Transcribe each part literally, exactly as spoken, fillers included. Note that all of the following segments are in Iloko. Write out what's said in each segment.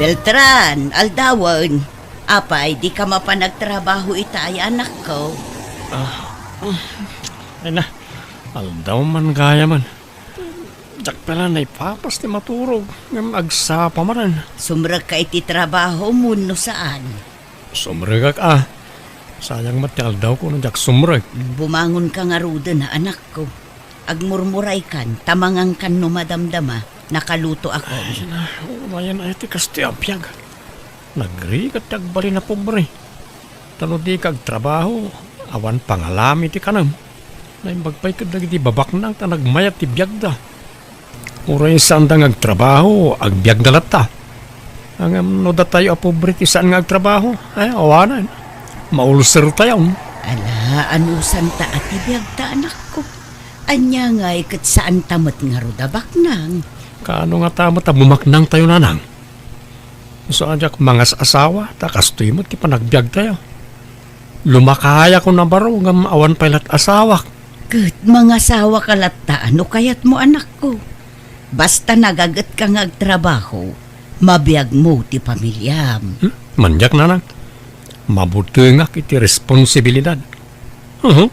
Beltran, aldawen. Apay, dika mapan agtrabaho ita, ay anakko? Ah, ay na, aldaw man gayamen. Diak pay la naipapas ti maturog, ngem agsapa manen. Sumrekka iti trabahom wenno saan? Sumrekak a. Sayang met ti aldawko no diak sumrek. Bumangonka ngaruden, anakko. Agmurmuraykan, ta mangankan no madamdama, nakalutoakon. Ay, na, unayen ay ti kastoy a biag. Nagrigat ti agbalin a pobre. Ta no dika agtrabaho, awan pangalami ti kanem. Naimbag pay ket dagiti babaknang ta nagmayat ti biagda. Uray saanda nga agtrabaho, agbiagda latta. Ngem no datayo a pobre ti saan nga agtrabaho, ay, awanen. Maulsertayon. Ala, anusanta a ti biagta, anakko. Ania ngay ket saanta met ngarud a baknang? Kaano ngata met a bumaknangtayo, nanang? Isu a diak mangas-asawa, ta kastoy met ti panagbiagtayo. Lumakayakon a baro ngem awan pay lat asawak. Ket mangasawaka latta no kayatmo, anakko. Basta nagagetka nga agtrabaho, mabiagmo ti pamiliam. Hmm? Ania diak, nanang. Mabutengak iti responsibilidad. Uhu.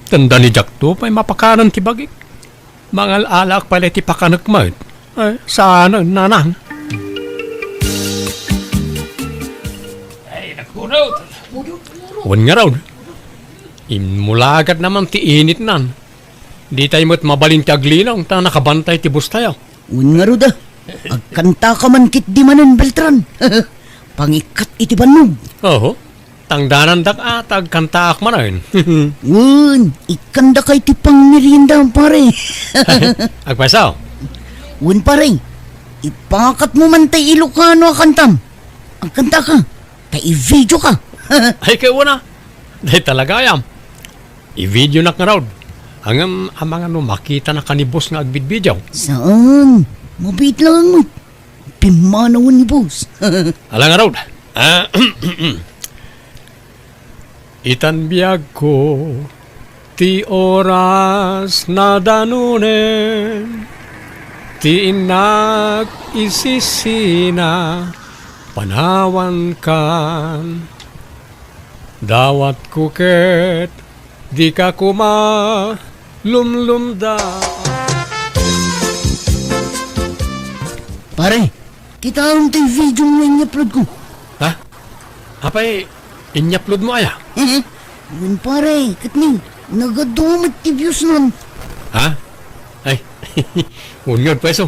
Tanda ni diakto pay mapakanen ti bagik. Mangal-alaak pay la iti pakanek met. Ay, saan, nanang? Ay, nakunot! Wen ngarud, immulagatna man ti initnan. Ditay met mabalin ti aglinong ta nakabantay ti bustayo. Wen ngarud, a. Agkantaka man ketdi manen, Beltran. Pangikkat iti bannog. Oho. Tangdanandak a ta agkantaak manen. Wen, ikkandaka iti pangmerienda, pare. Agpayso? Wen, pare. Ipakatmo man tay Ilocano a kantam. Agkantaka, ta i-videoka. Ay, kay una. Dayta la gayam. I-videonak ngarud. Ngem amangan no makitana ni boss nga agbidbidiaw. Saan? Mabiit laeng met. Pimmanawen ni boss. Ala ngarud. Ah, itan biagko, ti oras nadanunen, ti innak isisina, panawankan. Dawatko ket dika koma lumlumda. Pare, kitaem ti video nga inyupload ko. Ha? Apay, inyupload mo aya? Wen, pare, ket ni, nagadu met ti views non. Ha? Ay, wen ngarud, pweso.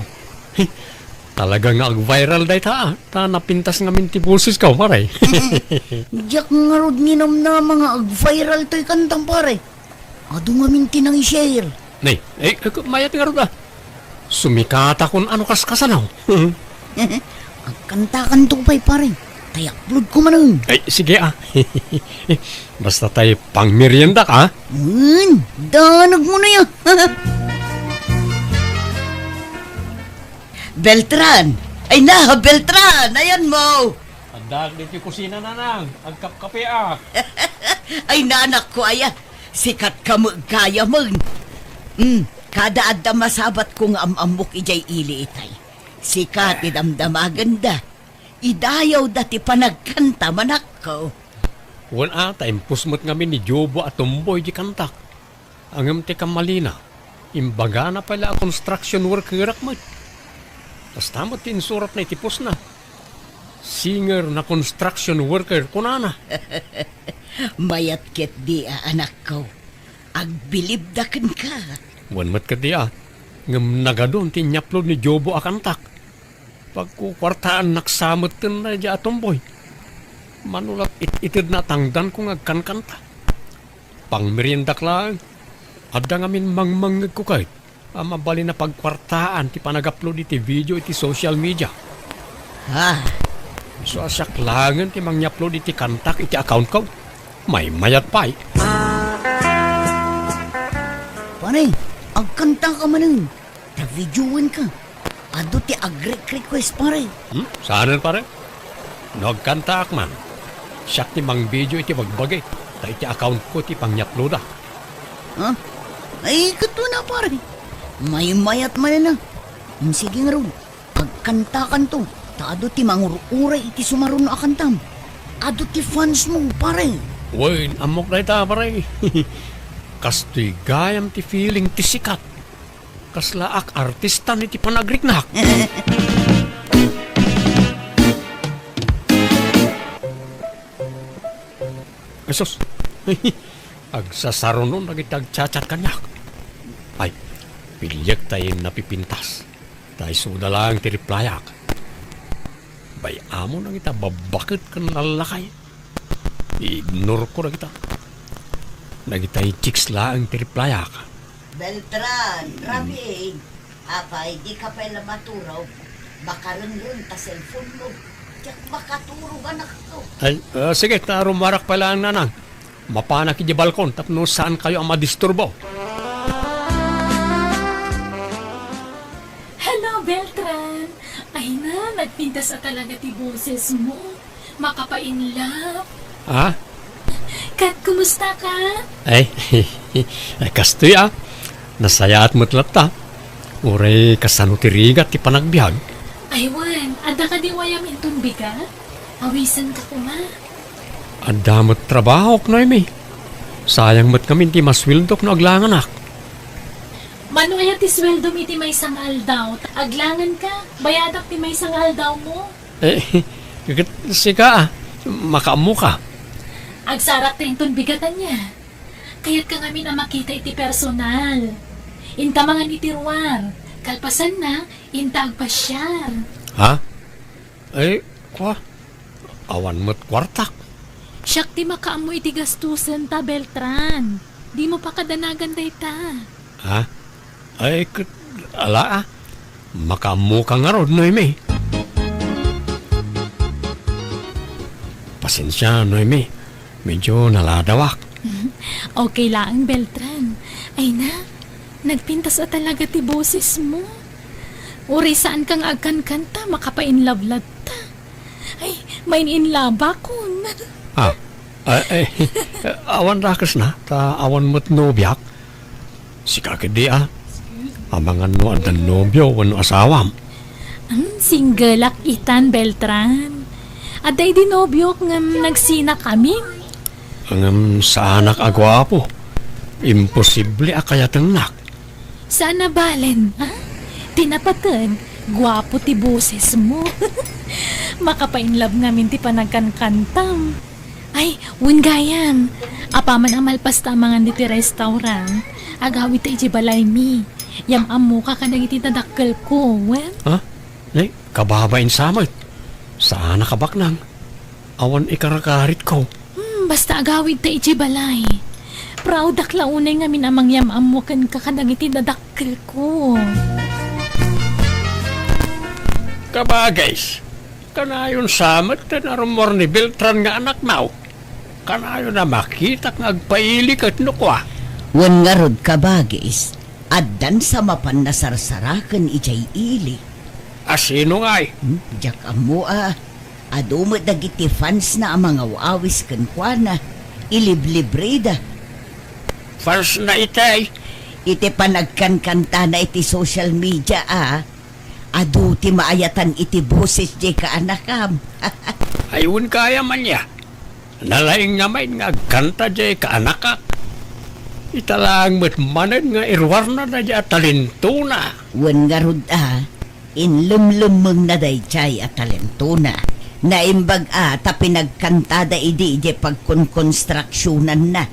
Talaga nga ag-viral dayta, ah. Ta napintas ngamin ti bosesko, pare. Diak ngarud ninamnama nga ag-viral toy kantam, pare. Adu ngamin ti nang-share. Nay, eh, eh, mayat ngarud, ah. Sumikatakon a no kaskasano. Agkantakanto pay, pare. Ta i-upload ko manen. Ay, sige, ah. Basta tay pangmeriendak, ah. Hmm, danag mo na yan. Beltran! Ay na, Beltran! Ayan mo! Addaak ditoy kusina, nanang. Agkapkapeak. Ay, nanakko, aya. Sikat ka met gayamen. Hmm, kada adda masabatko nga am-ammok idiay ili itay. Sika ti damdamagenda. Idayawda ti panagkanta, manakko. Wen a, ta impus met ngamin ni Jobo a tumboy di kantak. Ngem ti kammalina, imbagana pay la a construction workerak met. Kasta met ti insuratna iti postna. Singer na construction worker, kunana. Mayat ketdi a, anakko. Agbilibda kenka. Wen met ketdi a. Ngem nagadun ti inyupload ni Jobo a kantak. Pagkukuartaannak sa metten daydiay a tumboy. Mano la it-itedna a tangdanko nga agkankanta. Pangmeriendak laeng. Adda ngamin mangmangngegko ket a mabalin a pagkuartaan ti panag-upload iti video iti social media. Ha? Isu a siak laengen ti mangya-upload iti kantak iti accountko. Maymayat pay. Pare, agkantaka manen. Ta videoenka. Adu ti agrek-request, pare. Hmm? Saanen, pare? No agkantaak man, siak ti mangvideo iti bagbagik, ta iti accountko ti pangya-uploada. Ha? Ay, ket wen a, pare. Maymayat manen a. Hmm, sige ngarud, agkantakanto. Ta adu ti mangur-uray iti sumaruno a kantam. Adu ti fans mo, pare. Wen, ammok dayta, pare. Kastoy gayam ti feeling ti sikat. Kaslaak artistan iti panagriknak. Ay, sus. Agsasarunon dagiti agchat-chat kaniak. Ay, piliek ta napipintas. Ta isuda laeng ti replyak. Bay-amon dagita babbaket ken lallakay. I-ignore ko dagita. Dagita chicks laeng ti replyak. Beltran, Rafi, apay, di ka pay la maturog? Makarengreng ta cellphone mo. Diak makaturog, anakko. Ay, ah, sige, ta rummuarak pay laeng, nanang. Mapanak idiay balkon tapno saankayo a madisturbo. Hello, Beltran! Ay na, nagpintas a talaga ti boses mo. Makapa-in love. Ha? Kat, kumusta ka? Ay, ay, kastoy, ah. Nasayaat met latta. Uray kasano ti rigat ti panagbiag? Ay, wen, adda kadi wayam inton bigat? Awisan ka koma. Adda met trabahok, Noemi. Sayang met ngamin ti masueldok no aglanganak. Mano aya ti sueldom iti maysa nga aldaw? Aglangan ka, bayadak ti maysa nga aldaw mo. Eh, ket sika, ah, makaammo ka. Agsarak ta inton bigat ania. Kayat ka ngamin a makita iti personal. Inta mangan iti ruar. Kalpasanna, inta agpasiar. Ha? Ay, kwa, awan met kuartak. Siak ti makaammo iti gastusen ta, Beltran. Dimo pakadanagan dayta. Ha? Ay, ket, ala, ah. Makaammo ka ngarud, Noemi. Pasensia, Noemi. Medyo naladawak. Okay laeng, Beltran. Ay na, nagpintas a talaga ti boses mo. Uray saan ka nga agkankanta, makapa-in love latta. Ay, main-in love akon. Ah, ah, eh, awan dakes na, ta awan met nobiak. Sika ketdi, ah. Amangan no adda nobio wenno asawam. Hmm, singgelak itan, Beltran. Adda idi nobiok ngem nagsinakamin. Ngem saanak a guapo. Imposible a kayatengnak. Saan a balen, ah? Ti napateg, guapo ti boses mo. Makapa-in love ngamin ti panagkankantam. Ay, wen gayam. Apaman a malpas ta a mangan ditoy restaurant, agawid ta idiay balaymi. Yam-ammoka kadagiti nadakkelko, wen? Ha? Nay, kababain sa met. Saanak a baknang. Awan ikarakaritko. Hmm, basta agawid ta idiay balay. Proudak la unay ngamin a mangyam-ammo kenka kadagiti nadakkelko. Kabagis, kanayon sa met ti narummuar ni Beltran nga anakna. Kanayon a makitak nga agpaili ket no kua. Wen ngarud, kabagis, addan sa mapan nasarsaraken idiay ili. A sino ngay? Hmm, diak ammo a. Adu met dagiti fans na a mangaw-awis kenkuana. Iliblibrida. Fans na itay? Iti panagkankantana iti social media a. Adu ti maayatan iti boses diay kaanakam. Ay, wen gayam ania. Nalaing ngamin nga agkanta diay kaanakak. Ita laeng met manen nga iruarna daydiay a talentona. Wen ngarud a, inlemlemmengna daydiay a talentona. Naimbag a ta pinagkantada idi idiay pagkonkonstruksionanna.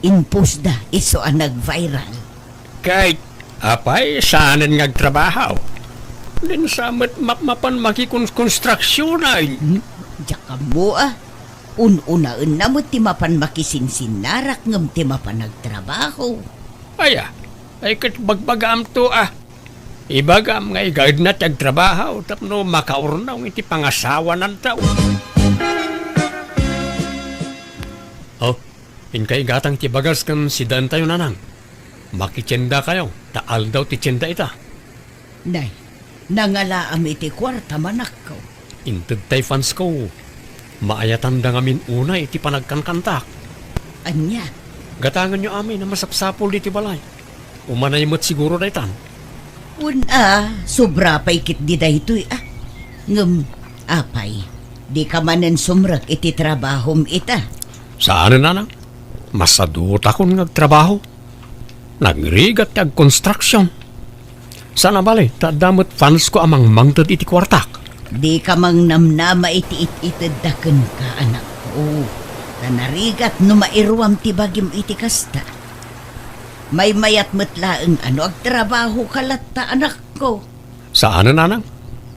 Inpostda isu a nag-viral. Kay, apay, saanen nga agtrabaho? Dinsa met mapmapan makikonkonstruksionan. Hmm? Diak ammo a. Un-unaenna met ti mapan makisinsinnarak ngem ti mapan agtrabaho. Aya, ay ket bagbagaamto a. Ibagam nga igaedna ti agtrabaho tapno makaurnong iti pangasawananto. Oh, inka igatang ti bagas ken sidaentayo, nanang. Makitiendakayo, ta aldaw ti tienda ita. Nay, nangalaam iti kuarta, manakko. Inted tay fansko. Maayatanda ngamin unay iti panagkankantak. Ania? Gatangenyo amin a masapsapul ditoy balay. Umanay met siguro daytan. Wen a, sobra pay ketdi daytoy a. Ngem, Apay, dika manen sumrek iti trabahom ita? Saanen, nanang. Masadutakon nga agtrabaho. Nagrigat ti agkonstruksion. Saan a bale, ta adda met fansko a mangmangted iti kuartak. Dika mangnamnama iti it-itedda kenka, anakko. Ta narigat no mairuam ti bagim iti kasta. Maymayat met laeng a no agtrabahoka latta, anakko. Saanen, nanang.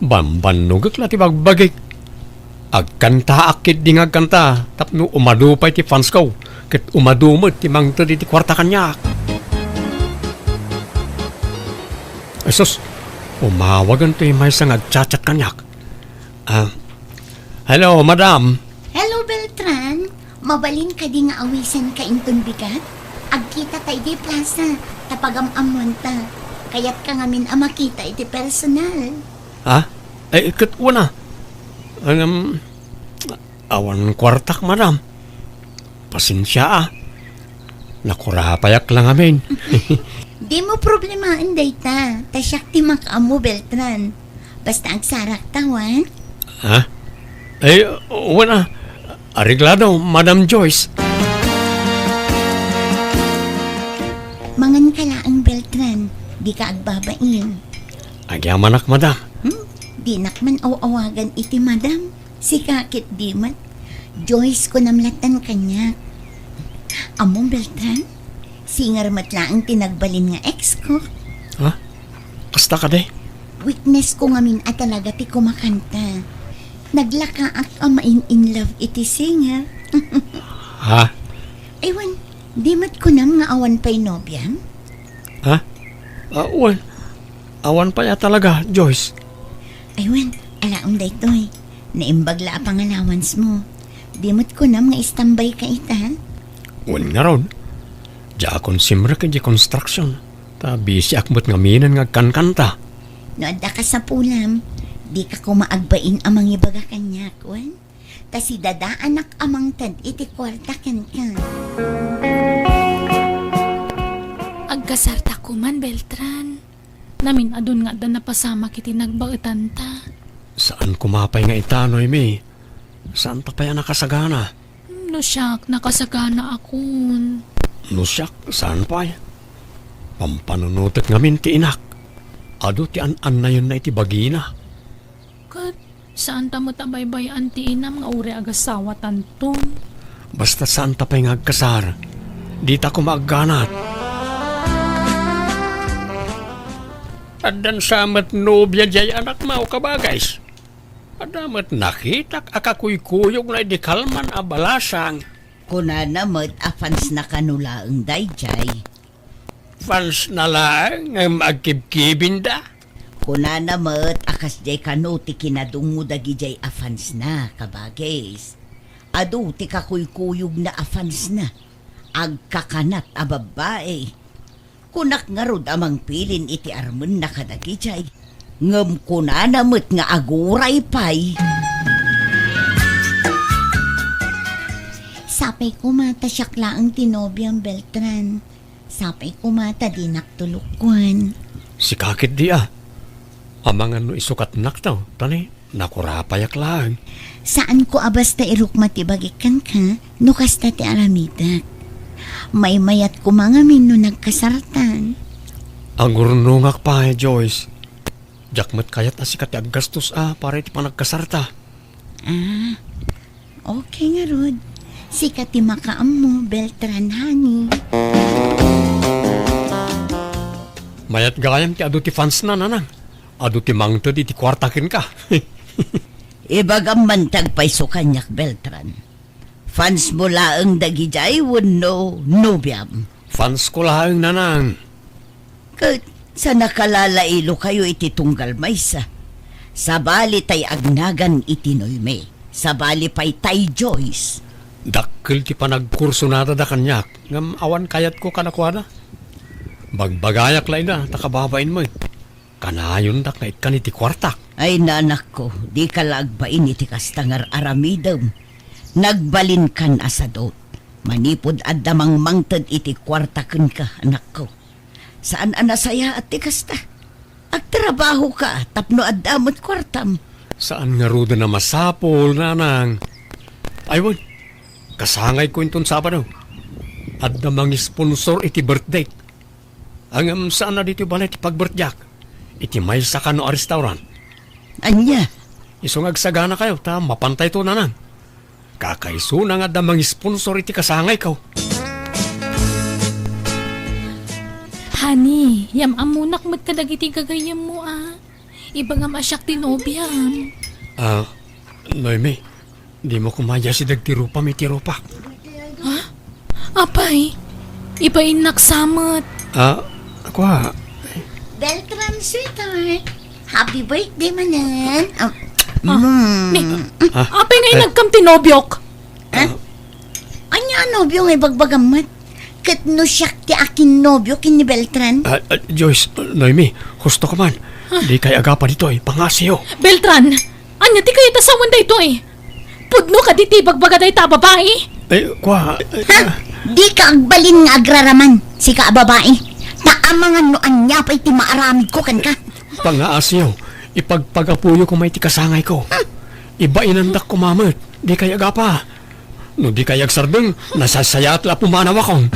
Bambannogek la ti bagbagik. Agkantaak ketdi nga agkanta tapno umadu pay ti fansko, ket umadu met ti mangted iti kuarta kaniak. Ay sus, umawagen toy maysa nga agchat-chat kaniak. Ah, hello, madam. Hello, Beltran. Mabalin kadi nga awisanka inton bigat? Agkitata idiay plaza, ta pagam-ammoanta. Kayatka ngamin a makita iti personal. Ha? Ay, ket wen a. Ngem, awan kuartak, madam. Pasensia a. Nakurapayak la ngamin. Dimo problemaen dayta, ta siak ti makaammo, Beltran. Basta agsarakta, wen? Ha? Ay, wen a. Areglado, Madam Joyce. Manganka laeng, Beltran. Dika agbabain. Agyamanak, madam. Hmm? Dinak man aw-awagan iti madam. Sika ket di met. Joyce, kunam lattan kaniak. Ammom, Beltran? Singer met laeng ti nagbalin nga ex ko. Ha? Kasta kadi? Weakness ko ngamin a talaga ti kumakanta. Naglakaak a main-in love iti singer. Ha? Ay wen, di met kunam nga awan pay nobiam? Ha? Ah, wen. Awan pay a talaga, Joyce. Ay wen, alaem daytoy. Naimbag la a pangalawansmo. Di met kunam nga istambayka ita? Wen ngarud. Diakon simrek idiay construction. Ta bisiak met ngaminen nga agkankanta. No adda kasapulam, dika koma agbain a mangibaga kaniak, wen? Ta sidadaanak a mangted iti kuarta kenka. Agkasarta koman, Beltran. Namin-adun nga adda napasamak iti nagbaetanta. Saan koma pay nga ita, Noemi. Saanta pay a nakasagana. No siak, nakasaganaakon. No siak, saan pay. Pampanunotek ngamin ti inak. Adu ti an-annayenna iti bagina. Ket saanta met a baybay-an ti inam nga uray agasawatanto. Basta saanta pay nga agkasar, dita koma agganat. Addan sa met nobia diay anakmo, kabagays. Adda met nakitak a kakuykuyogna idi kalman a balasang. Kunana met a fansna kano laeng daydiay. Fansna laeng ngem agkibkibinda. Kunana met a kasdiay kano ti kinadungngo dagidiay a fansna, kabagis. Adu ti kakuykuyogna a fansna. Agkakanat a babbai. Kunak ngarud a mangpilin iti armenna kadagidiay. Ngem kunana met nga aguray pay. Sapay koma ta siak laeng ti nobiam, Beltran. Sapay koma ta dinak tulokkuan. Sika ketdi a. Amangan no isukatnak to, tani nakurapayak laeng. Saanko a basta irukma ti bagik kenka no kasta ti aramidek. Maymayat koma ngamin no nagkasartan. Agurnongak pay, Joyce. Diak met kayat a sika ti aggastos a para iti panagkasarta. Ah, okay ngarud. Sika ti makaammo, Beltran, honey. Mayat gayam ti adu ti fansna, nanang. Adu ti mangted iti kuarta kenka. Ibagam man ti agpayso kaniak, Beltran. Fansmo laeng dagidiay wenno nobiam? Fansko laeng, nanang. Ket sa nakalalailo kayo iti tunggal maysa, sabali tay agnagan iti Noemi, sabali pay tay Joyce. Dakkel ti panagkursunada da kaniak, ngem awan kayatko kadakuada. Bagbagayak la ida, ta kababain met. Kanayondak nga ikkan iti kuartak. Ay, nanakko, dika la agbain iti kasta nga ar-aramidem. Nagbalinkan a sadut. Manipud adda mangmangted iti kuarta kenka, anakko. Saan a nasayaat ti kasta. Agtrabahoka tapno adda met kuartam. Saan ngaruden a masapul, nanang. Ay, wen, kasangayko inton Sabado. Adda mangisponsor iti birthday. Ngem saan a ditoy balay ti pagbirthday-ak. Iti maysa kano a restaurant. Ania? Isu nga agsaganakayo, ta mapantayto, nanang. Kakaisuna nga adda mangisponsor iti kasangayko. Honey, yam-ammonak met kadagiti gagayyemmo, a. Ibagam a siak ti nobiam. A, Noemi, dimo koma iyasideg ti rupam iti rupak. Ha? Apay, ibainnak sa met. A, kua. Beltran, sweetheart. Happy birthday manen. A, a, mm. Ni, a, apay nga, eh, inagkam ti nobiok? Ha? Ania a nobio nga ibagbagam met? Ket no siak ti akinnobio ken ni Beltran? A, a, Joyce, Noemi, husto ka man. Ha? Dikay agapa ditoy, pangngasiyo. Beltran, ania ti kayat a sawen daytoy? Pudno kadi ti ibagbaga dayta a babai? Ay, kua, ay, ha? Dika agbalin nga agraraman, sika a babai. Ta amangan no ania pay ti maaramidko kenka. Pangngasiyo, ipagpagapuyo koma iti kasangayko. Ibainandak koma met, dikay agapa. No dikay agsardeng, nasaysayaat la a pumanawakon.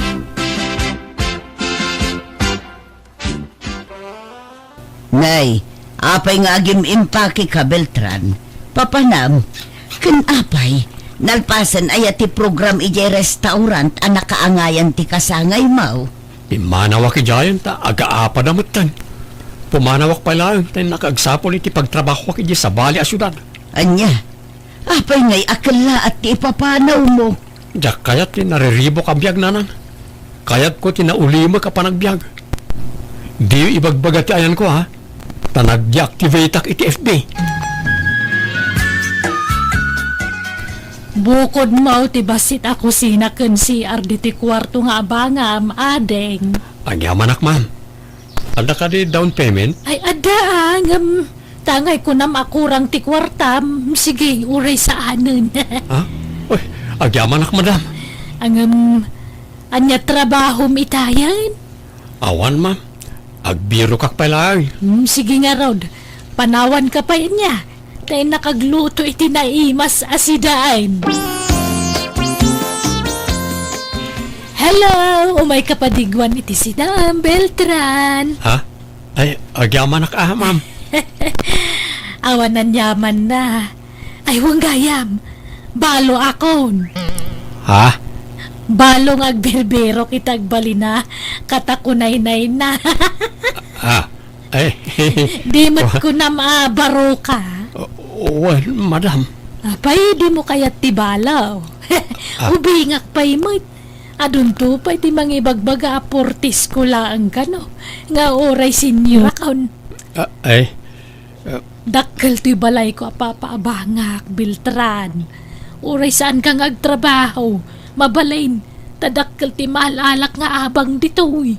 Nay, apay nga agim-impakeka, Beltran? Papanam, ken apay, nalpasen aya ti program idiay restaurant a nakaangayan ti kasangaymo? Pimmanawak idiayen ta agaapada metten. Pumanawak pay laeng ta innak agsapul iti pagtrabahoak idiay sabali a siudad. Ania? Apay ngay a kellaat ti ipapanawmo? Diak kayat ti nariribuk a biag, nanang. Kayatko ti naulimek a panagbiag. Diyo ibagbaga ti ayanko, ha? Ta nag-deactivate-ak iti F B. Bukodmo ti bassit a kusina ken C R ditoy kuarto nga abangam, ading. Agyamanak, ma'am. Adda kadi down payment? Ay, adda, ah, ngem, tangay kunam a kurang ti kuartam. Sige, uray saanen. Ha? Uy, agyamanak, madam. Ngem, ania trabahom itayen? Awan, ma'am. Agbirokak pay laeng. Hmm, sige ngarud. Panawanka pay ania. Ta innak agluto iti naimas a sidaen. Hello! Umayka padigwan iti sidaem, Beltran. Ha? Ay, agyamanak a, ma'am. Awan aniamanna. Ay, wen gayam. Baloakon. Ha? Balo nga agbirbirok iti agbalina, ket kunaynayna. Ha? Ay. Di met kunam a baroka. Wen, madam. Apay, dimo kayat ti balo? Ah. Ubingak pay met. Adunto pay ti mangibagbaga a portisko laeng kano, nga uray seniorakon. Ah, ay. Ah. Dakkel toy balayko a papaabangak, Beltran. Uray saanka nga agtrabaho, mabalin, ta dakkel ti maal-alak nga abang ditoy.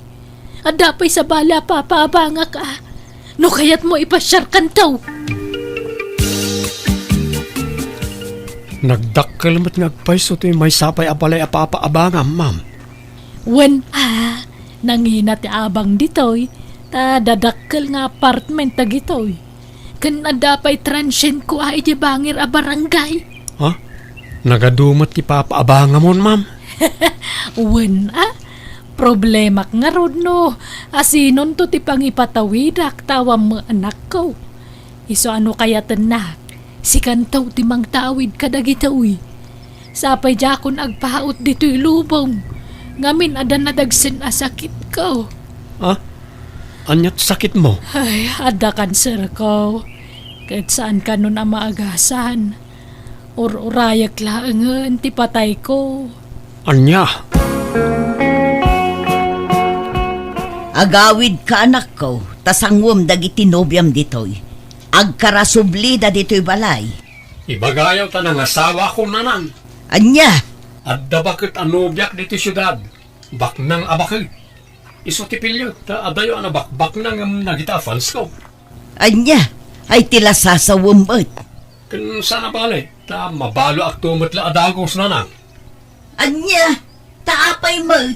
Adda pay sabali a papaabangak a. No kayatmo, ipasiarkanto. Nagdakkel met nga agpayso toy maysa pay a balay a papaabangam, ma'am. Wen a, nangina ti abang ditoy, ta dadakkel nga apartment dagitoy. Ken adda pay transientko a idiay bangir a barangay. Ha? Nagadu met ti papaabangamon, ma'am? Wen a, problemak ngarud no asinonto ti pangipatawidak ta awan met anakko. Isu a no kayatennak, sikanto ti mangtawid kadagitoy. Sapay diakon agpaut ditoy lubong, ngamin adda nadagsen a sakitko. Ha? Ania ti sakitmo? Ay, adda kanserko. Ket saan kanon a maagasan. Ur-urayek laengen ti patayko. Ania? Agawidka, anakko, ta sanguem dagiti nobiam ditoy. Agkarasublida ditoy balay. Ibagayo ta nangasawakon, nanang. Ania? Adda baket a nobiak ditoy siudad. Baknang a baket. Isu ti pilyo, ta adayo a nabakbaknang ngem dagita a fansko. Ania? Ay ti lasasawem met. Ken saan a bale, ta mabaloakto met la a dagus, nanang. Ania? Ta apay met?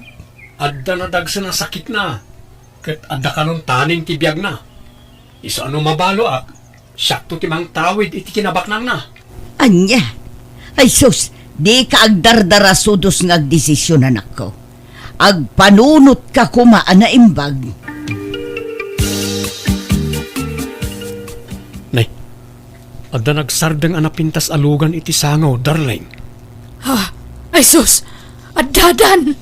Adda nadagsen a sakitna, ket adda kanon taning ti biagna. Isu a no mabaloak, Siakto ti mangtawid iti kinabaknangna. Ania? Ay sus, dika agdardara sudos nga agdesisyon, anakko. Agpanunotka koma a naimbag. Nay, adda nagsardeng a napintas a lugan iti sangaw, darling. Ha? Ay sus! Addadan!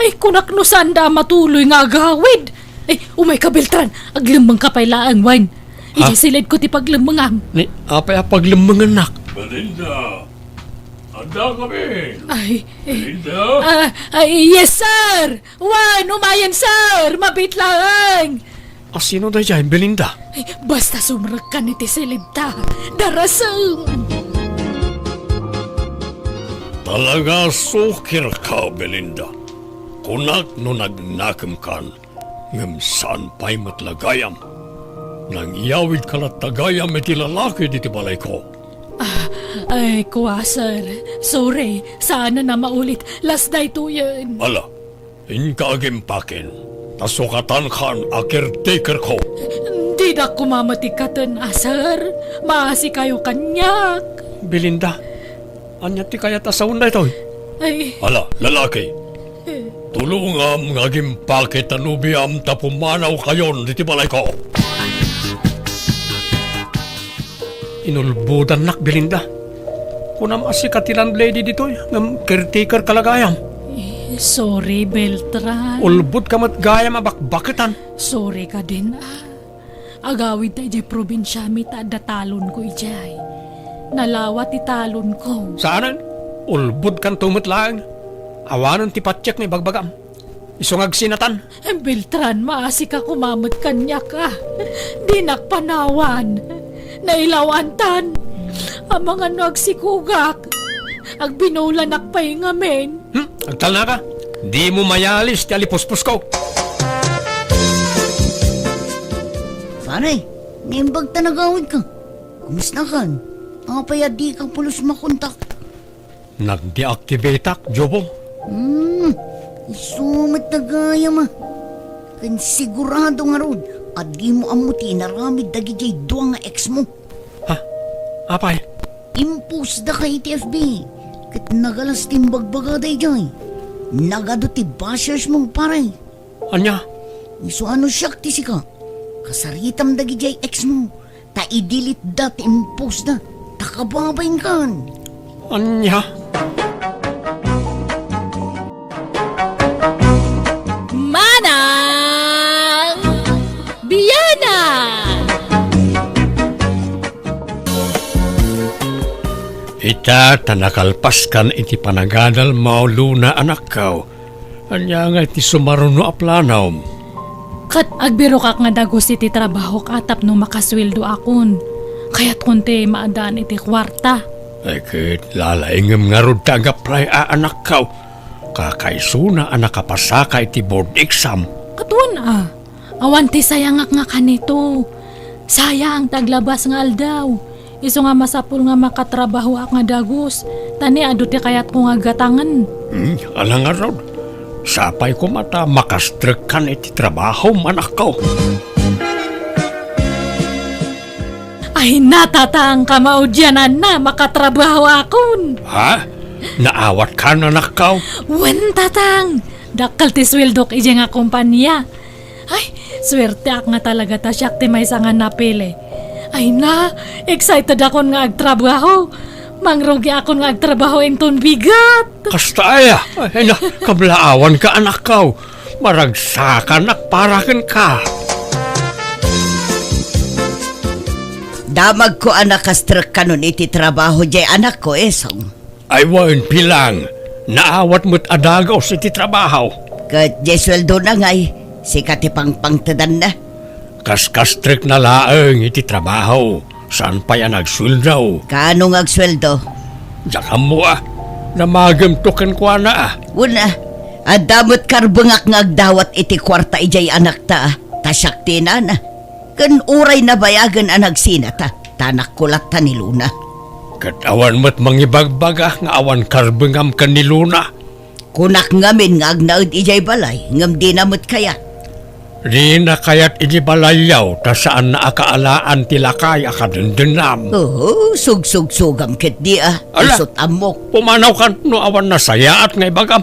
Ay, kunak no saanda a matuloy nga agawid! Ay, umayka, Beltran! Aglemmengka pay laeng, wen. Ha? Idiay silidko ti paglemmengam. Ni, apay a paglemmengennak? Belinda! Adda kami! Ay, eh, Belinda? Ah, ay, yes, sir! Wen, umayen, sir! Mabiit laeng! A sino daydiay, Belinda? Basta sumrekkan iti silidta, darasem! Talaga sukirka, Belinda. Kunak no nagnakemkan, ngem saan pay met la gayam. Nangyawidka latta gayam iti lalaki diti balayko. Ah, ay, kua, sir. Sorry, saan a maulit. Last daytoyen. Ala, inka agimpaken, ta sukatankan a caretakerko. Dinak koma met ikkaten a, sir. Maasikayo kaniak. Belinda, ania ti kayat a sawen daytoy? Ay. Ala, lalaki, tulongam nga agimpake ta nobiam ta pumanawkayon diti balayko. Inulbodannak, Belinda. Kunam a sika ti landlady ditoy, ngem caretakerka la gayam. Eh, sorry, Beltran. Ulbodka met gayam a bakbaketan. Sorry kadin, ah. Agawidta idiay probinsiami ta adda talonko idiay. Nalawa ti talonko. Saanen? Ulbodkanto met laeng. Awanen ti patiek nga ibagbagam. Isu nga agsinatan. Beltran, maasika koma met kaniak, a. Dinak panawan. Nailawantan. Amangan no agsikogak. Agbinulanak pay ngamin. Hmm? Agtalnaka? Dimo mayalis ti alipuspusko. Pare, naimbag ta nagawidka. Kumustakan? Apay a dika pulos makontak? Nagdeactivateak, Jobo. Hmm, isu met gayam a. Ken sigurado ngarud a dimo ammo ti inaramid dagidiay dua nga ex mo. Ha? Apay? Impost daka iti F B, ket nagalas ti imbagbagada idiay. Nagadu ti bashersmo, pare. Ania? Isu a no siak ti sika, kasaritam dagidiay ex mo, ta i-delete da ti impost da, ta kababainkan. Ania? Manang Biana! Ita ta nakalpaskan iti panagadalmo, Luna, anakko. Ania ngay ti sumaruno a planom? Ket agbirokak nga dagus iti trabahok a tapno makasueldoakon. Kayatkon ti maaddaan iti kuarta. Ay, ket lalaingem ngarud ta ag-apply a, anakko. Kakaisuna a nakapasaka iti board exam. Ket wen a, awan ti sayangak nga kanito. Sayang ti aglabas nga aldaw. Isu nga masapul nga makatrabahoak nga dagus, ta ni adu ti kayatko nga gatangen. Hmm, ala ngarud. Sapay koma ta makastrekkan iti trabahom, anakko. Ay, natatangka maudiananna, makatrabahoakon. Ha? Naawatkan, anakko? Wen, tatang. Dakkel ti sueldok idiay nga kompania. Ay, suerteak nga talaga ta siak ti maysa nga napili. Ay na, excited akon nga agtrabaho. Mangrugiakon nga agtrabaho inton bigat. Kasta aya? Ay na, kablaawanka, anakko. Maragsakanak para kenka. Damagko a nakastrekkanon iti trabaho diay anakko, Esong. Ay wen, bilang, naawat met a dagus iti trabaho. Ket diay sueldona ngay, sika ti pangpangtedanna. Kaskastrekna laeng iti trabaho, saan pay a nagsueldo. Kaano nga agsueldo? Diak ammo a, namagemto kenkuana a. Wen a, adda met karbengak nga agdawat iti kuarta idiay anakta a, ta siak ti inana. Ken uray nabayagen a nagsinata, ta anakko latta ni Luna. Ket awan met mangibagbaga nga awan karbengam ken ni Luna. Kunak ngamin nga agnaed idiay balay, ngem dina met kayat. Dina kayat iti balayyo, ta saanna a kaalaan ti lakay a kadendennam. Oo, sugsugsugam ketdi a. Ala! Isut' ammok. Pumanaw kan no awan nasayaat nga ibagam.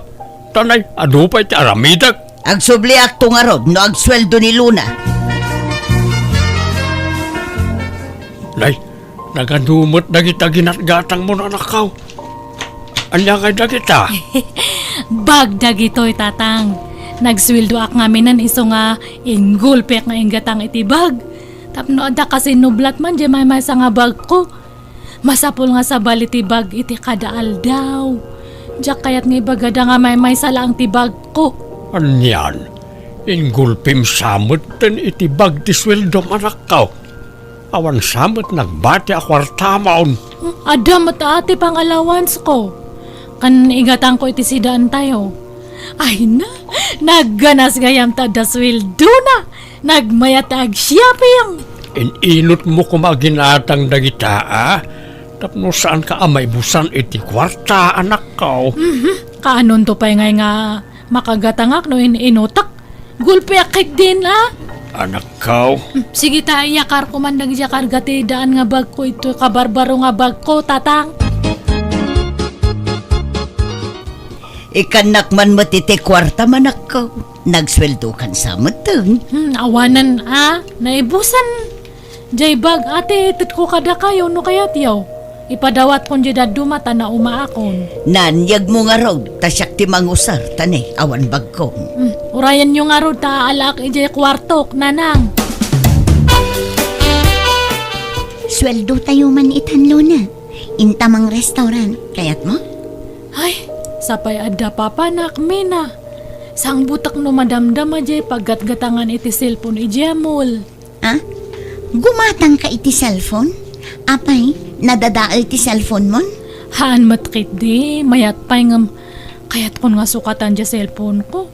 Ta nay, adu pay ti aramidek. Agsubliakto ngarud no agsueldo ni Luna. Nay, nagadu met dagita ginatgatangmo, anakko. Ania ngay dagita? Bag dagitoy, Tatang. Nagsueldoak ngaminen isu nga inggulpiak nga inggatang iti bag. Tapno adda kasinublat man diay maymaysa nga bagko. Masapul nga sabali ti bag iti kada aldaw. Diak kayat nga ibagada nga maymaysa laeng ti bagko. Anian? Inggulpim sa metten iti bag ti sueldom, anakko. Awan sa met nagbati a kuartamon. Adda met a ti pang-allowancesko. Ken igatangko iti sidaentayo. Ay na, nagganas gayam ta adda sueldona. Nagmayat ta agshopping. In-inutmo koma a ginatang dagita, a? Tapno saanka a maibusan iti kuarta, anakko. Mhm. Kaanonto pay ngay nga makagatangak no in-inutak? Gulpiak ketdin, a? Anakko. Hmm, sige ta, iyakarko man dagiti karga ti daan nga bagko, itoy kabarbaro nga bagko, Tatang. Ikkannak man met iti kuartam, anakko. Nagsueldokan sa metten. Hmm, awanen, a? Naibusan. Diay bag a ti itedko kadakayo no kayatyo. Ipadawatkon diay dadduma ta naumaakon. Naanyegmo ngarud ta siak ti mangusar ta ne, awan bagko. Hmm, urayenyo ngarud ta aalaak idiay kuartok, nanang. Sueldotayo man itan, Luna. Inta mangrestaurant. Kayatmo? Ay, sapay adda papanak, Mina. Sangbutek no madamdama diay paggatgatangan iti cellphone idiay mall. Ah? Gumatangka iti cellphone? Apay, nadadael ti cellphone mon? Haan met ketdi, mayat pay ngem kayatkon nga sukatan diay cellphone ko.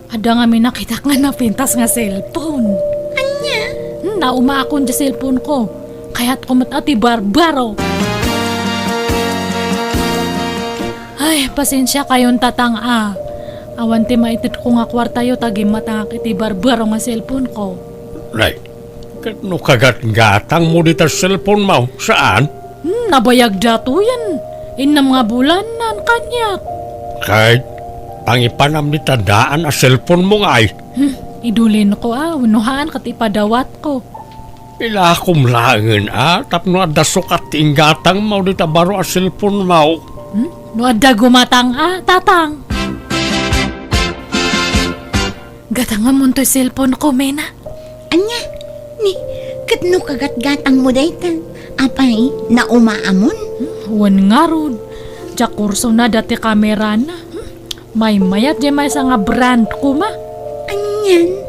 Adda ngamin nakitak nga napintas nga cellphone. Ania? Hmm, naumaakon diay cellphone ko. Kayatko met a ti barbaro. Ay, pasensiakayon, Tatang, a. Awan ti maitedko nga kuartayo ta gimmatangak iti barbaro nga cellphone ko. Nay, ket no kagatgatangmo dita cellphone mo, saan? Hmm, nabayag datoyen. Innem nga bulan, naan kaniak. Kay, pangipanam dita daan a cellphone mo ngay. Hmm, idulinko a, wenno haan ket ipadawatko. Ilakom laengen a, tapno adda sukat ti inggatangmo dita baro a cellphone mo. Hmm? No adda gumatang a, Tatang. Gatangamon toy cellphone ko, Mina. Ania? Ni, ket no kagatgatangmo dayta, apay, naumaamon? Hmm, wen ngarud. Diak kursona dati kamerana. Hmm, maymayat diay maysa nga brand koma. Anian?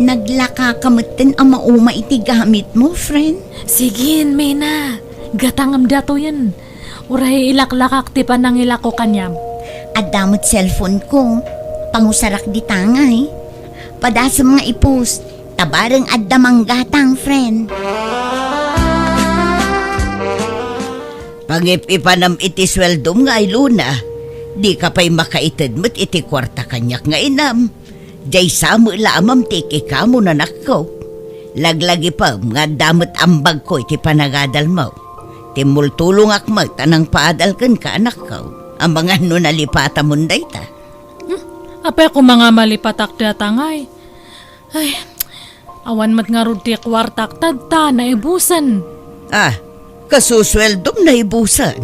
Naglakaka metten a mauma iti gamitmo, friend? Sige, Mina. Gatangem datoyen. Uray ilaklakak ti panangilako kaniam. Adda met cellphone ko. Pangusarak dita ngay. Padasem nga i-post. Ta bareng adda manggatang, friend. Pangip-ipanam iti sueldom ngay, Luna. Dika pay makaited met iti kuarta kaniak nga inam. Diay sa met la a mamtik ikamu, nanakko. Laglagipem nga adda met ambagko iti panagadalmo. Timmultulongak met a nangpaadal kenka, anakko. Amangan no nalipatamon dayta. Hmm, apay koma nga malipatak data ngay? Ay, awan met ngarud ti kuartak ta adda naibusen. Ah, kasusueldom naibusen.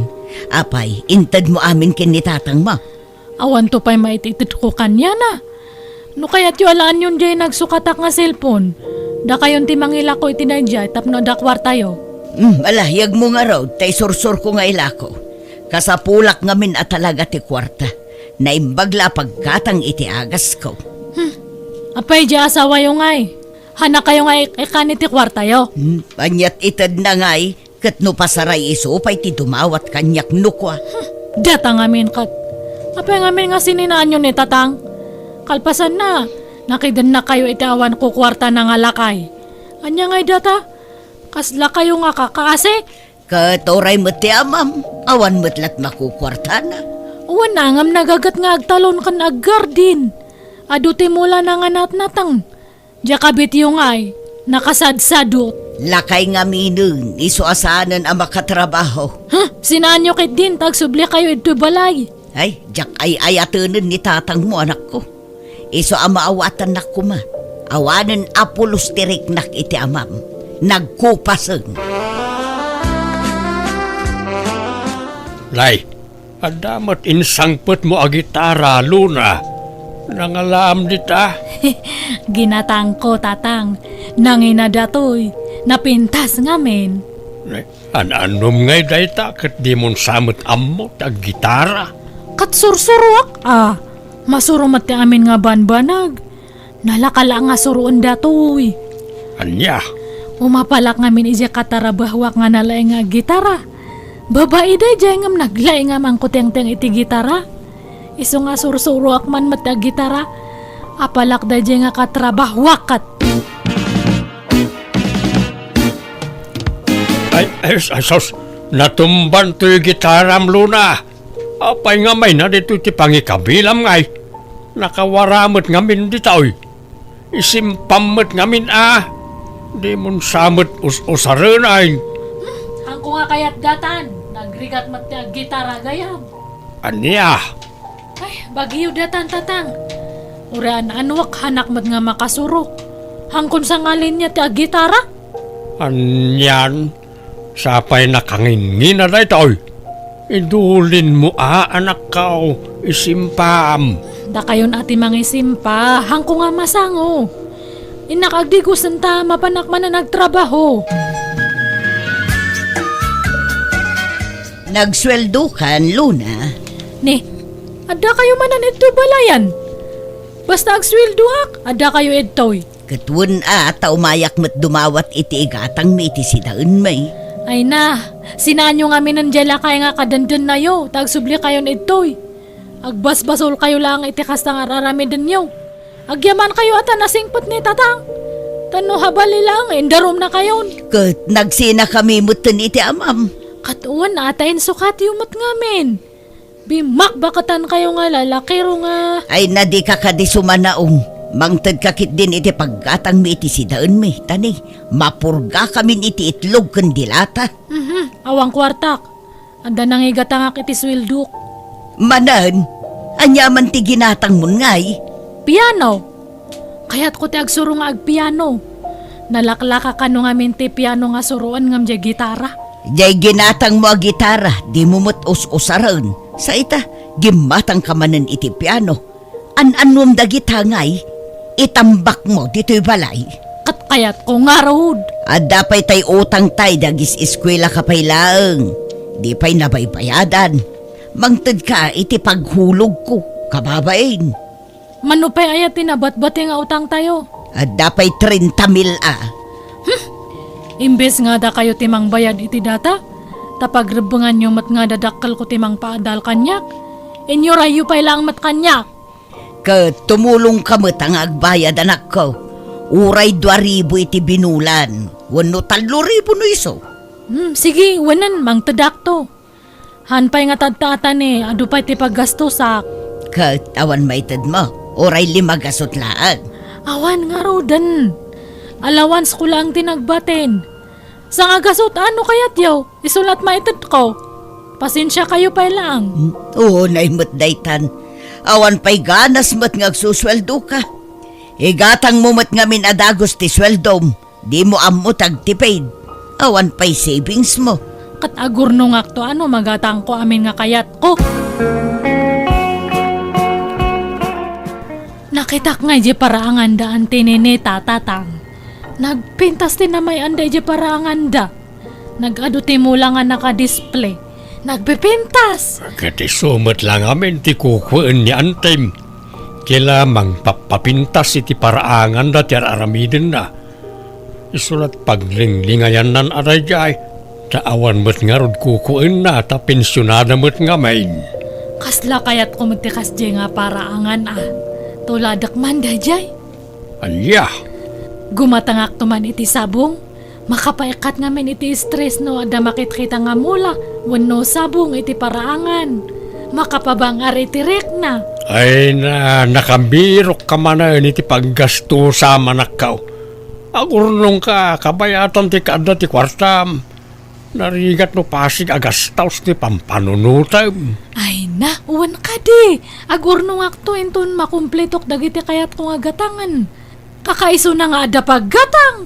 Apay, intedmo amin ken ni tatangmo? Awanto pay maititedko kaniana. No kayatyo alaanyon diay nagsukatak nga cellphone, dakayon ti mangilako iti daydiay tapno adda kuartayo. Hmm, ala, yegmo ngarud ta isursurko nga ilako. Kasapulak ngamin a talaga ti kuarta. Naimbag la a paggatang iti agasko. Hmm. Apay diay asawayo ngay? Hanakayo nga ik-, ikkan iti kuartayo? Hmm, aniat itedna ngay? Ket no pasaray, isu pay ti dumawat kaniak no kua. Hmm, data ngamin ket. Apay ngamin nga sininaanyo ni Tatang? Kalpasanna, nakidennakayo iti awan kukuartana nga lakay. Ania ngay data? Kaslakayo nga kakaasi? Ket uray met ti amam, awan met lat makukuartana. Wen, ngem nagaget nga agtalon ken aggardin. Adu ti mulana nga natnateng. Diak a bityo ngay, nakasadsadot. Lakay ngaminen, isu a saanen a makatrabaho. Huh? Sinaanyo ketdin ta agsublikayo idtoy balay? Ay, diak ay-ayatenen ni tatangmo, anakko. Isu a maawatannak koma. Awanen a pulos ti riknak iti amam. Nagkupasen. Nay, adda met insangpetmo a gitara, Luna. Nangalaam dita? Ginatangko, tatang. Nangina datoy. Napintas ngamin. An-annom ngay dayta ket dimon sa met ammo ti aggitara? Ket sursuroak a. Masuro met ti amin nga banbanag. Nalaka la nga suroen datoy. Ania? Umapalak ngamin idiay katarabahuak nga nalaing nga aggitara. Babai daydiay ngem naglaing a mangkutengteng iti gitara. Isu nga sursuroak man met ti aggitara. Apalak daydiay nga katarabahuak ket. Ay, ay, ay, sus! Natumban toy gitaram, Luna! Apay nga mayna ditoy ti pangikabilam ngay? Nakawara met ngamin ditoy. Isimpam met ngamin a. Dimon sa met us-usaren ay. Hmm, hangko nga kayat datan. Nagrigat met ti aggitara gayam. Ania? Ay, bagyo datan, tatang. Uray an-anuak, hanak met nga makasuro. Hangkon sa nga linya ti aggitara? Anian? Sapay nakangingina daytoy. Idulinmo a, anakko, isimpam. Dakayon a ti mangisimpa, hangko nga masango. Innak agdigosen ta mapanak manen agtrabaho. Nagsueldokan, Luna? Ni, adda kayo manen idtoy balayan. Basta agsueldoak, adda kayo idtoy. Ket wen a, ta umayak met dumawat iti igatangmi iti sidaenmi. Ay na, sinaanyo ngaminen diay lakay nga kadendennayo, ta agsubli kayon idtoy. Agbasbasol kayo laeng iti kasta nga ar-aramidenyo. Agyaman kayo a ta nasingpet ni tatang. Ta no habali laeng, indarumna kayon. Ket nagsinakami metten iti amam. Ket wen a, ta insukatyo met ngamin. Bimakbakatan kayo nga lalakiro nga. Ay na, dika kadi sumanaong. Mangtedka ketdin iti paggatangmi iti sidaenmi, ta ni, mapurgakamin iti itlog ken dilata. Mhm, awan kuartak. Adda nangigatangak iti sueldok. Manen, ania man ti ginatangmon ngay? Piano. Kayatko ti agsuro nga agpiano. Nalaklaka kano ngamin ti piano nga suroen ngem diay gitara. Diay ginatangmo a gitara, dimo met us-usaren. Sa ita, gimmatangka manen iti piano. An-annuam dagita ngay, itambakmo ditoy balay. Ket kayatko ngarud. Adda pay tay utangtay dagis eskuelaka pay laeng. Di pay nabaybayadan. Mangtedka iti paghulogko, kababain. Mano pay aya ti nabatbati nga utangtayo? Adda pay trenta mil a. Hmm. Imbes nga dakayo ti mangbayad iti data, ta pagrebbenganyo met nga dadakkelko ti mangpaadal kaniak, inyurayyo pay laeng met kaniak. Ket tumulongka met a nga agbayad, anakko. Uray dua ribu iti binulan, wenno tallo ribu no isu. Hmm, sige, wenen, mangtedakto. Haan pay nga tadtaatani, adu pay ti paggastosak. Ket awan maitedmo, uray lima gasut laeng. Awan ngaruden. Alawansko laeng ti nagbatin. Sangagasut a no kayatyo, isu la't maitedko. Pasensiakayo pay laeng. Hmm, unay met daytan. Awan pay ganas met nga agsusueldoka. Igatangmo met ngamin a dagus ti sueldom. Dimo ammo ti agtipid. Awan pay savings mo. Ket agurnongakto a no magatangko amin nga kayatko. Nakitak nga idiay paraanganda Auntie Ninita, tatang. Nagpintas ti namay-anda idiay paraanganda. Nag-adu ti mula nga nakadisplay. Nagpipintas! Ket isu met la ngamin ti kukuen ni Antem. Kila mangpappapintas iti paraanganda ti ar-aramidenna. Isu la't paglinglingayannan a daydiay, ta awan met ngarud kukuenna ta pensionada met ngamin. Kasla kayatko met ti kasdiay nga paraangan a. Tuladek man daydiay. Ania? Gumatangakto man iti sabong. Makapaikkat ngamin iti stress no adda makitkita nga mula wenno sabong iti paraangan. Makapabang-ar iti rikna. Ay na, nakabirokka manen iti paggastusa, manakkaw. Agurnongka, kabayatan ti kaadda ti kuartam. Narigat no pasig a gastaos ti pampanunotem. Ay na, wen kadi. Agurnongakto inton makumpletok dagiti kayatko nga gatangen. Kakaisuna nga adda paggatang.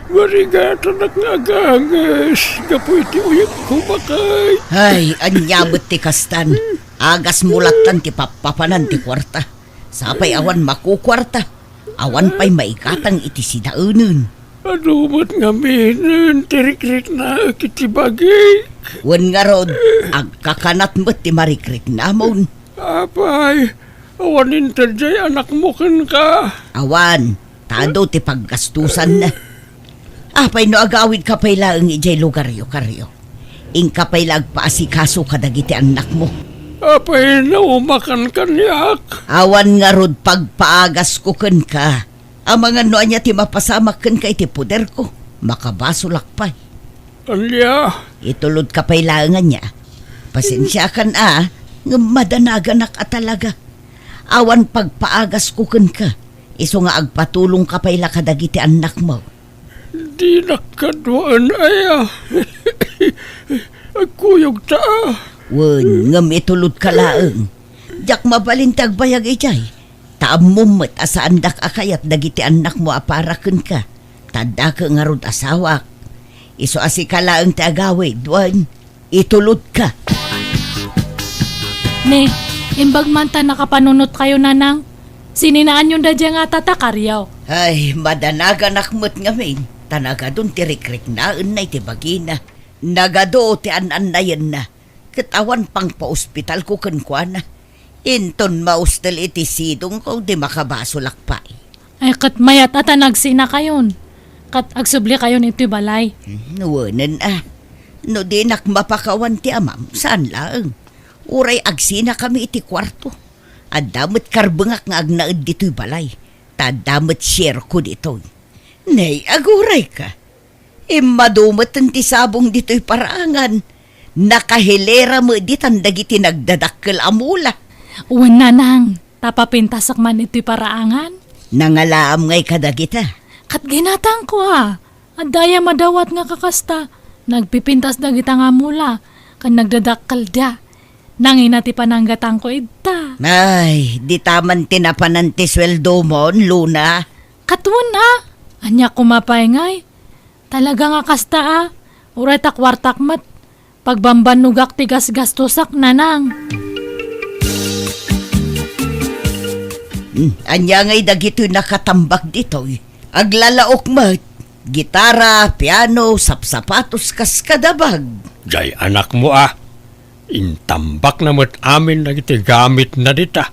Marigatanak nga aganges gapu iti uyegko, baket. Ay, ania met ti kastan? Agasmo lattan ti pappapanan ti kuarta. Sapay awan makukuarta. Awan pay maigatang iti sidaenen. Adu met ngaminen ti rikriknaek iti bagik. Wen ngarud, agkakanat met ti marikriknamon. Apay, awan inted diay anakmo kenka? Awan, ta adu ti paggastusanna. Apay no agawidka pay laeng idiay lugaryo, Karyo? Inka pay la agpaasikaso kadagiti annakmo. Apay no umakan kaniak? Awan ngarud pagpaagasko kenka. Amangan no ania ti mapasamak kenka iti poderko, makabasolak pay. Ania? Itulodka pay laeng ania. Pasensiakan a, ngem madanaganak a talaga. Awan pagpaagasko kenka, isu nga agpatulongka pay la kadagiti annakmo. Dinak kaduaen aya. Agkuyogta a. Wen, ngem itulodka laeng. Diak mabalin ti agbayag idiay. Ta ammom met a saandak a kayat dagiti annakmo a para kenka. Ta addaka ngarud asawak. Isu a sika laeng ti agawid, wen, itulodka. Ne, imbag man ta nakapanunotkayo, Nanang. Sininaanyon daydiay nga tata, Karyo? Ay, madanaganak met ngamin, ta nagadun ti rikriknaenna iti bagina. Nagadu ti an-annayenna, ket awan pangpaospitalko kenkuana. Inton maustel iti sidongko, di makabasolak pay. Ay, ket mayat a ta nagsinakayon, ket agsublikayon iti balay. Hmm, wenen a. No dinak mapakawan ti amam, saan laeng. Uray agsinakami iti kuarto. Adda met karbengak nga agnaed ditoy balay, ta adda met sierko ditoy. Nay, agurayka. Immadu met ti sabong ditoy paraangan. Nakahilera met ditan dagiti nagdadakkel a mula. Wen, Nanang, ta papintasak man itoy paraangan. Nangalaam ngay kadagita? Ket ginatangko a. Adda aya madawat nga kakasta? Nagpipintas dagita nga mula, ken nagdadakkelda. Nangina ti pananggatangko ita. Ay, dita man ti napanan ti sueldomon, Luna. Ket wen a. Ania koma pay ngay? Talaga nga kasta a. Uray ta kuartak met, pagbambannogak ti gasgastosak, Nanang. Hmm, ania ngay dagitoy nakatambak ditoy? Aglalaok met. Gitara, piano, sapsapatos, kas kadabag. Jay anakmo a. Intambakna met amin dagiti gamitna dita.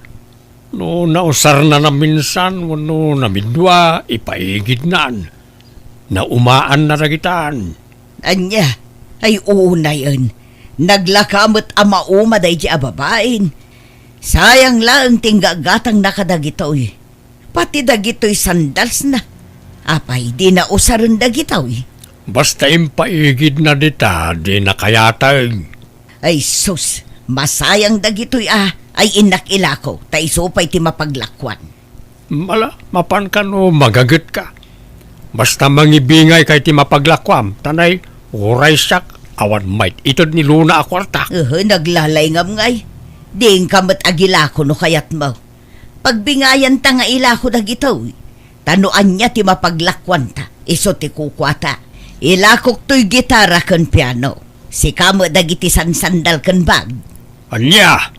No nausarna naminsan wenno namidua, ipaigidnan. Naumaanna dagitan. Ania? Ay, unayen. Naglaka met a mauma daydi a babain. Sayang laeng ti inggagatangna kadagitoy. Pati dagitoy sandalsna. Apay, di nausaren dagitoy? Basta impaigidna dita, di nakayateng. Ay sus, masayang dagitoy a, ay innak ilako, ta isu pay ti mapaglakuan. Mala, mapan kano magagetka. Basta mangibingayka iti mapaglakuam, ta nay, uray siak, awan mait-ited ni Luna a kuarta. Uhu, naglalay ngam ngay. Diinka met agilako no kayatmo. Pagbingayanta nga ilako dagitoy. Ta no ania ti mapaglakuanta, isu ti kukuata. Ilakok toy gitara ken piano. Sika met dagiti sansandal ken bag. Ania?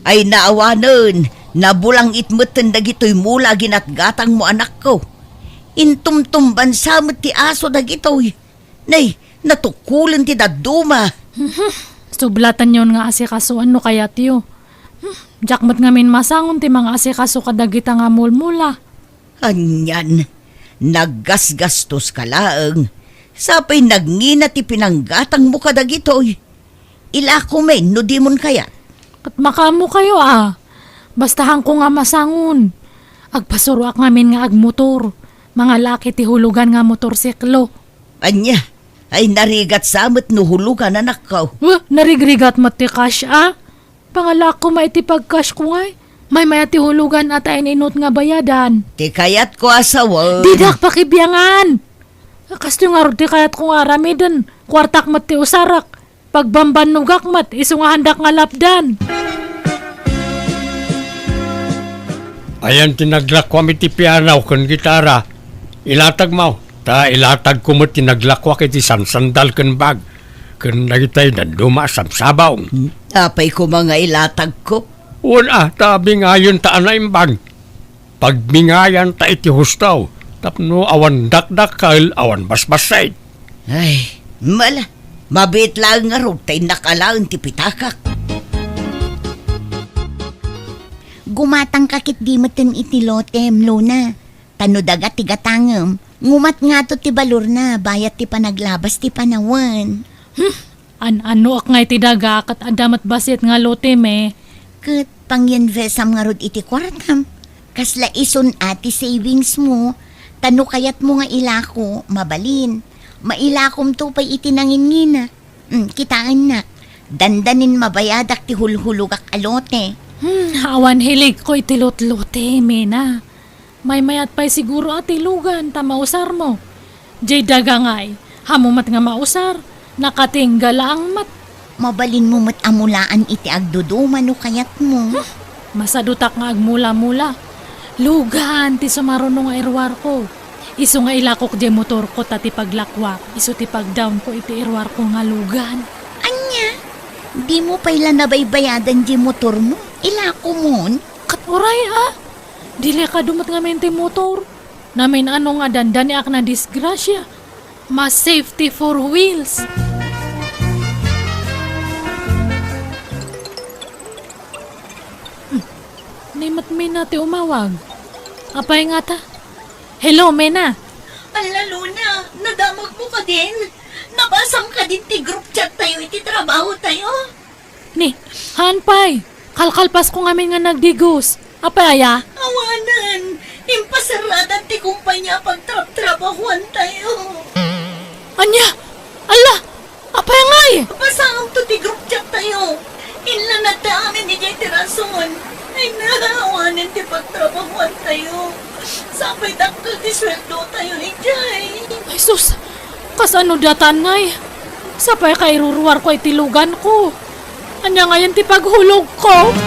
Ay naawanen, nabulangit metten dagitoy mula a ginatgatangmo, anakko. Intumtumban sa met ti aso dagitoy. Nay, natukulen ti dadduma. Mhm. Sublatanyon nga asikasoan no kayatyo. Hmm, diak met ngamin masangon ti mangaasikaso kadagita nga mulmula. Anian, naggasgastoska laeng. Sapay nagngina ti pinanggatangmo kadagitoy. Ilako men no dimon kayat. Ket makaammokayo a. Basta haanko nga masangon. Agpasuroak ngamin nga agmotor. Mangalaak iti hulugan nga motorsiklo. Ania? Ay, narigat sa met no hulugan, anakko. Wah, narigrigat met ti cash, a? Pangalaak koma iti pagcash ko ngay. Maymay-at ti hulugan a ta in-inut nga bayadan. Ti kayatko a sawen. Didak pakibiangan. Kastoy ngarud ti kayatko nga aramiden. Kuartak met ti usarak. Pagbambannogak met, isu nga haandak nga lapdan. Ayan ti naglakuam iti piano ken gitara. Ilatagmo, ta ilatagko met ti naglakuak iti sansandal ken bag, ken dagitay dadduma a sabsabong. Hmm, apay koma nga ilatagko? Wen a, ta bingayon ta a naimbag. Pagbingayan ta iti husto, tapno awan dakdakkel, awan basbassit. Ay, mala, mabiit laeng ngarud ta innak alaen ti pitakak. Gumatangka ketdi metten iti lotem, Luna. Ta no daga ti gatangem, ngumat ngato ti balorna, bayat ti panaglabas ti panawen. Hmm, an-anoak ngay ti daga, ket adda met bassit nga lotem, e. Ket panginvestam ngarud iti kuartam. Kasla isun a ti savings mo, ta no kayatmo nga ilako, mabalin. Mailakomto pay iti nangingina. Mm, kitaennak, dandanin mabayadak ti hulhulogak a lote. Hmm, awan hiligko iti lotlote, Mena. Maymayat pay siguro a ti lugan ta mausarmo. Jay daga ngay, haanmo met nga mausar, nakatingga laeng met. Mabalinmo met a mulaan iti agduduma no kayatmo. Huh, masadutak nga agmula-mula. Lugan ti sumaruno nga iruarko. Isu nga ilakok jay motorko ta ti paglakuak, isu ti pagdaonko iti iruarko nga lugan. Ania? Dimo pay la nabaybayadan jay motormo? Ilakomon? Ket uray a? Delikado met ngamin ti motor. Namin-ano nga dandaniak nadisgrasia. Mas safety four wheels. Hmm. Ni met Mena ti umawag. Apay ngata? Hello, Mena. Alla, Luna, nadamagmo kadin? Nabasam kadin ti group chat tayo iti trabaho tayo? Ni, haan pay. Kalkalpasko ngamin nga nagdigos. Apay aya? Awanen. Impasaradan ti kumpanya a pagtraptrabahuan tayo. Ania? Alla! Apay ngay? Basaam to ti group chat tayo. Inlanad ta amin idiay ti rason. Ay, naawanen ti pagtrabahuan tayo. Sapay dakkel ti sueldo tayo idiay. Ay, sus! Kasano datan ngay? Sapay kairuruarko iti luganko. Ania ngayen ti paghulogko?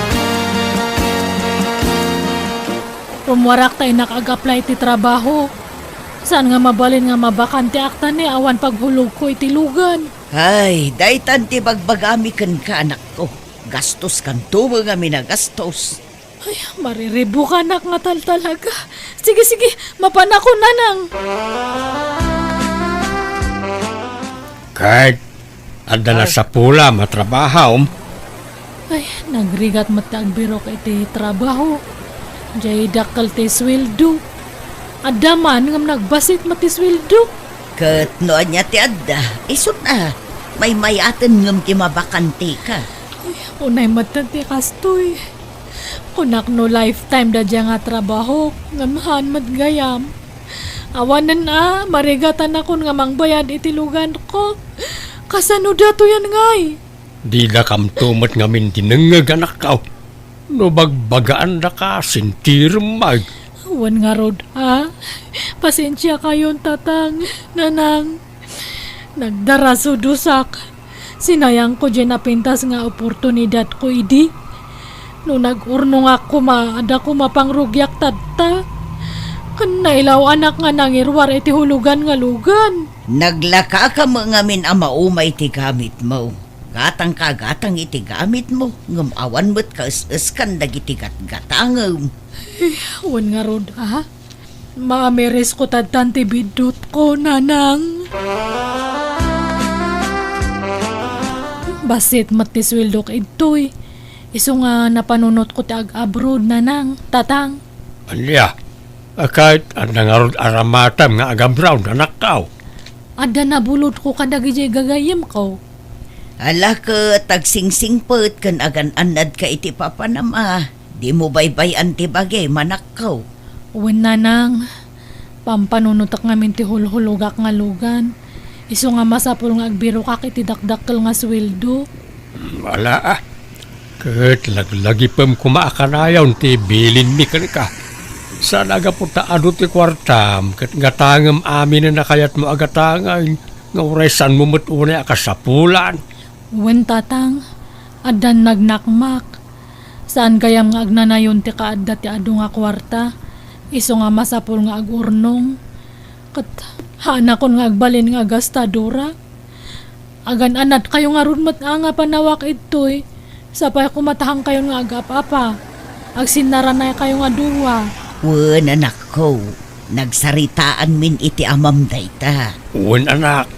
Rummuarak ta innak ag-apply iti trabaho. Saan nga mabalin nga mabakanteak ta ni awan paghulogko iti lugan? Ay, daytan ti bagbagami kenka, anakko. Gastoskanto met ngamin a gastos. Ay, mariribukanak nga taltalaga. Sige, sige, mapanakon, nanang. Ket adda nasapulam a trabahom? Ay, nagrigat met ti agbirok iti trabaho. Jay dakkel ti sueldo. Adda man ngem nagbassit met ti sueldo. Ket no ania ti adda, isut' a. Maymayaten ngem ti mabakanteka. Ay, unay met ti kastoy. Kunak no lifetime daydiay nga trabaho, ngem haan met gayam. Awanen a, marigatanakon nga mangbayad iti luganko. Kasano datoyen ngay? Didakamto met ngamin dinengngeg, anakko. No bagbagaandaka, sintirem met. Wen ngarud a, pasensiakayon, tatang, nanang. Nagdarasudosak. Sinayangko diay napintas nga oportunidadko idi. No nag-urnongak koma, adda koma pangrugiak tatta. Ken nailaw-anak nga nangiruar iti hulugan nga lugan. Naglakaka met ngamin a maumay ti gamitmo. Gatangka a gatang iti gamitmo, ngem awan met kaes-eskan dagiti gatgatangem. Ay, wen ngarud a? Maamirisko tattan ti biddutko, nanang. Bassit met ti sueldok idtoy. Isu nga napanunotko ti ag-abroad, nanang, tatang. Ania? A, ket adda ngarud aramatem nga ag-abroad, anakko? Adda nabulodko kadagidiay gagayyemko. Ala, ket agsingsingpet ken agan-annadka iti papanam a. Dimo baybay-an ti bagim, anakko. Wen, nanang, Pampanunotek ngamin ti hulhulogak nga lugan. Isu nga masapul nga agbirokak iti dakdakkel nga sueldo. Ala, ah. Ket laglagipem koma a kanayon ti bilinmi kenka. Saan a gapu ta adu ti kuartam ket gatangem aminen a kayatmo a gatangay, nga uray saanmo met unay a kasapulan. Wen, Tatang, addan nagnakmak. Saan gayam nga agnanayon ti kaadda ti adu nga kuarta, isu nga masapul nga agurnong. Ket haanakon nga agbalin nga agastadora. Agan-anatkayo ngarud met a nga panawak idtoy, sapay koma ta haankayon nga agap-apa. Agsinnaranaykayo nga dua. Wen, anakko, nagsaritaanmin iti amam dayta. Wen, anak,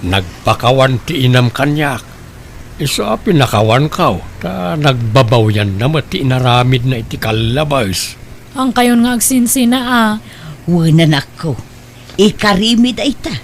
nagpakawan ti inam kaniak. Isu a pinakawanko, ta nagbabawianna met ti inaramidna iti kallabes. Haankayon nga agsinsina a. Wen, anakko, ikarimi dayta.